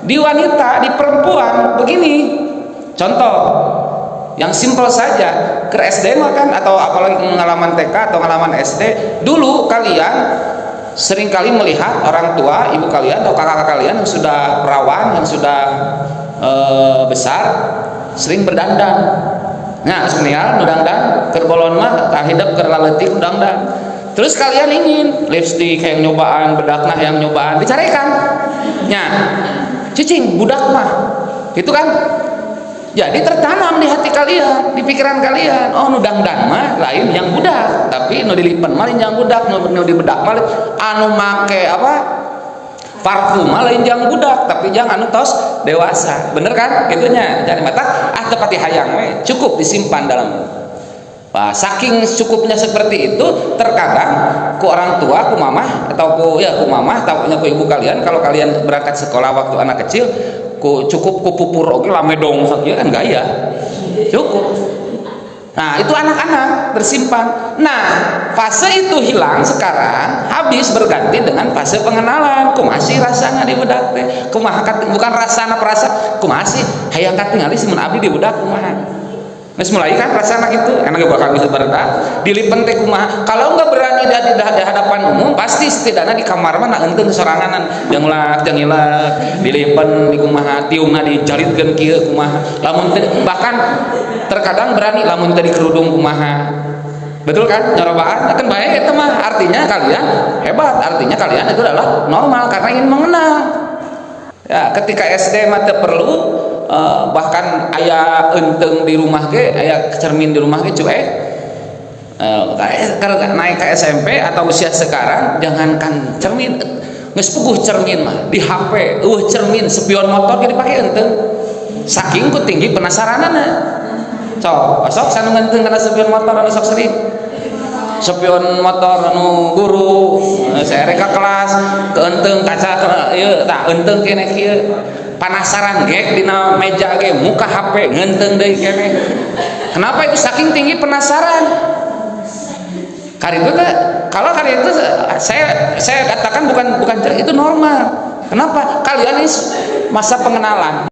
Di wanita, di perempuan begini. Contoh yang simpel saja, ke SD mah kan, atau apalagi pengalaman TK atau pengalaman SD, dulu kalian seringkali melihat orang tua, ibu kalian atau kakak-kakak kalian yang sudah perawan, yang sudah besar, sering berdandan. Nah, sebenarnya nu dangdan keur bolon mah kahidep, keur laletik dangdan. Terus kalian ingin lipstick yang nyobaan, bedakna yang nyobaan, dicarekan. Nya, cicing, budak mah. Itu kan jadi tertanam di hati kalian, di pikiran kalian. Oh, nu dangdan mah lain jang budak, tapi nu dilipen mah lain jang budak, nu dibedak mah, anu make apa? Parfum mah lain jang budak, tapi jang anu tos dewasa. Bener kan? Gitunya. Jadi mata ah teu pati hayang we, cukup disimpan dalam. Wah, saking cukupnya seperti itu, terkadang ku orang tua, ku mamah atau ku, ya, ku mamah atau ku ibu kalian, kalau kalian berangkat sekolah waktu anak kecil, ku cukup ku pupur oge lamedong sakieu kan gaya. Cukup. Nah, itu anak-anak tersimpan. Nah, fase itu hilang sekarang, habis berganti dengan fase pengenalan. Kumaha sih rasana dibedak teh? Kumaha, bukan rasana perasa, kumaha sih hayang katingali si mun abdi dibedak kumaha? Geus mulai kan rasana gitu, enak bakal bisa beredak. Dilipen teh kumaha? Kalau nggak berani di hadapan umum, pasti setidaknya di kamar mana eunteuh soranganan, jangulak jangilak, dilipen di kumaha, tiungna dijalitkeun kieu kumaha. Lamun bahkan terkadang berani lamun teu dikerudung kumaha. Betul kan? Nyarobaan kan baik itu mah, artinya kalian hebat, artinya kalian itu adalah normal karena ingin mengenal. Ya, ketika SD mah teu perlu, bahkan aya eunteng di rumah ge, aya cermin di rumah ge cuek. Kalau naik ke SMP atau usia sekarang, jangankan cermin, geus puguh cermin mah di HP, euweuh cermin, spion motor ge dipake eunteng. Saking ku tinggi penasaranana. Sok, sok sanu ngeunteng kana spion motor anu sok sering spion motor anu guru saya reka kelas keenteng kaca ieu tah eunteng kene kieu, penasaran gek dina meja ge muka HP ngeunteng deui kene. Kenapa itu? Saking tinggi penasaran. Kali itu kalau kali itu saya katakan bukan bukan itu normal. Kenapa? Kalian ini masa pengenalan.